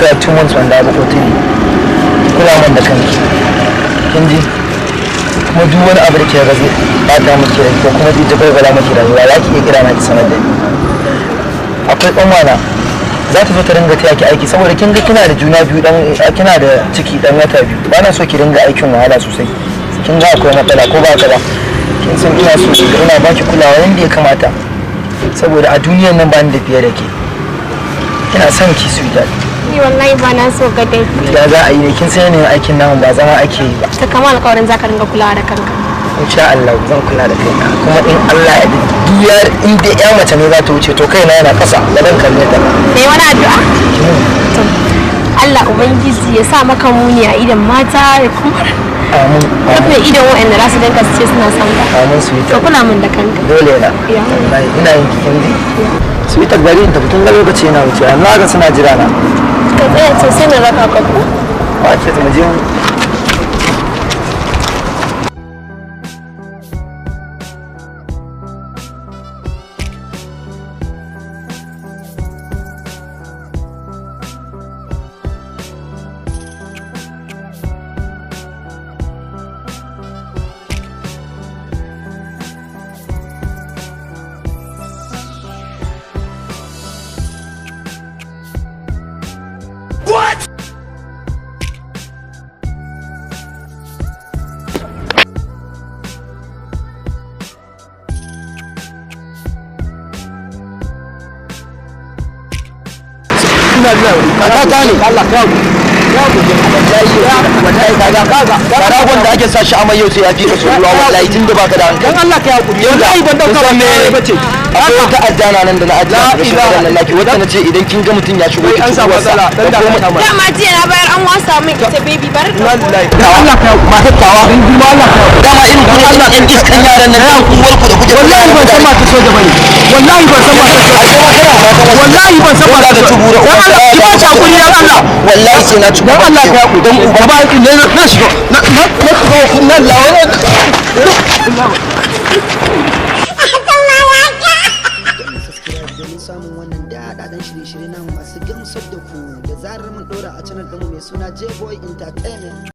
kaiwa 2 months wanda abu ko 3. Kula man da kanki, kin ji? Kuma duk wani abu da ke ga zai bata miki rai ko kuma zai jagwalgwala miki rayuwa, za ki iya kira na ki sanar da ni. Akwai ƙanwana, za ta zo ta ringa taya ki aiki, saboda kin ga kina da juna biyu, dan kina da ciki dan wata 2. Ba na so ki ringa aikin wahala sosai, kin ga akwai matsala, ko ba haka ba? Kin san ina so ki ga ina baki kulawa yanda ya kamata, saboda a duniyan nan ba ni da fiye da ke. Ina son ki, sweetheart. Ni wallahi ba na so ka tafi. Ya za a yi ne? Kin san yanayin aikin namu, ba zama ake yi ba. Ta kama alƙawarin za ka ringa kulawa da kanka. Insha Allah zan kula da kaina, kuma in Allah ya duk in dai ya mace ne za ta wuce, to kaina yana kasa, ba zan kalle ta ba. Me wani addu'a? To, Allah Ubangiji ya sa maka muni a idon mata ya kuma Amin. rufe idon waɗanda za su dinga su ce suna son ka. Amin, Ka sweetheart. kula min da kanka. Dole na. Ya. Wallahi ina yin kikin ji, sweetheart. Bari in tafi, tun ga lokaci yana wuce, amma haka suna jira na. Ka tsaya ce sai na raka ka ko? Ba ce ta mu je mu. Kaka ne Allah ka wallahi, kaga ragon da ake sa shi amai yau sai ya fi ka soyuwa, wallahi, tun da baka da hankali. Dan Allah ka hakuri. Yau Wallahi ban dauka kun san ba me? Bace. Akwai wata addana nan da na ajiye a shekarar nan naki, wata na ce idan kin ga mutum ya shigo Wai ki an ci samu uwarsa matsala, dan da da kuma ka kama. Dama jiya na bayar an wasa min ita, baby, bar ka. Wallahi. Dan Allah ka hakuri. Matar tawa. Dan girma Allah ka hakuri. Dama irin ku ne ɗan iskan yaran nan, dan uwar ku da kuke. Wallahi ban san mata soja bane. Wallahi ban san mata soja. Wallahi ban san mata da soja. tubura. Dan Allah ki ba ta hakuri, dan Allah. Wallahi sai na ci. Dan Allah ka hakuri. Dan uba ba ne na shiga. Na shiga na lawa. Subscribe domin samun wannan daɗaɗɗen shirye-shirye namu masu gamsar da ku da zarar mun ɗora a channel ɗinmu mai suna J-Boy Entertainment.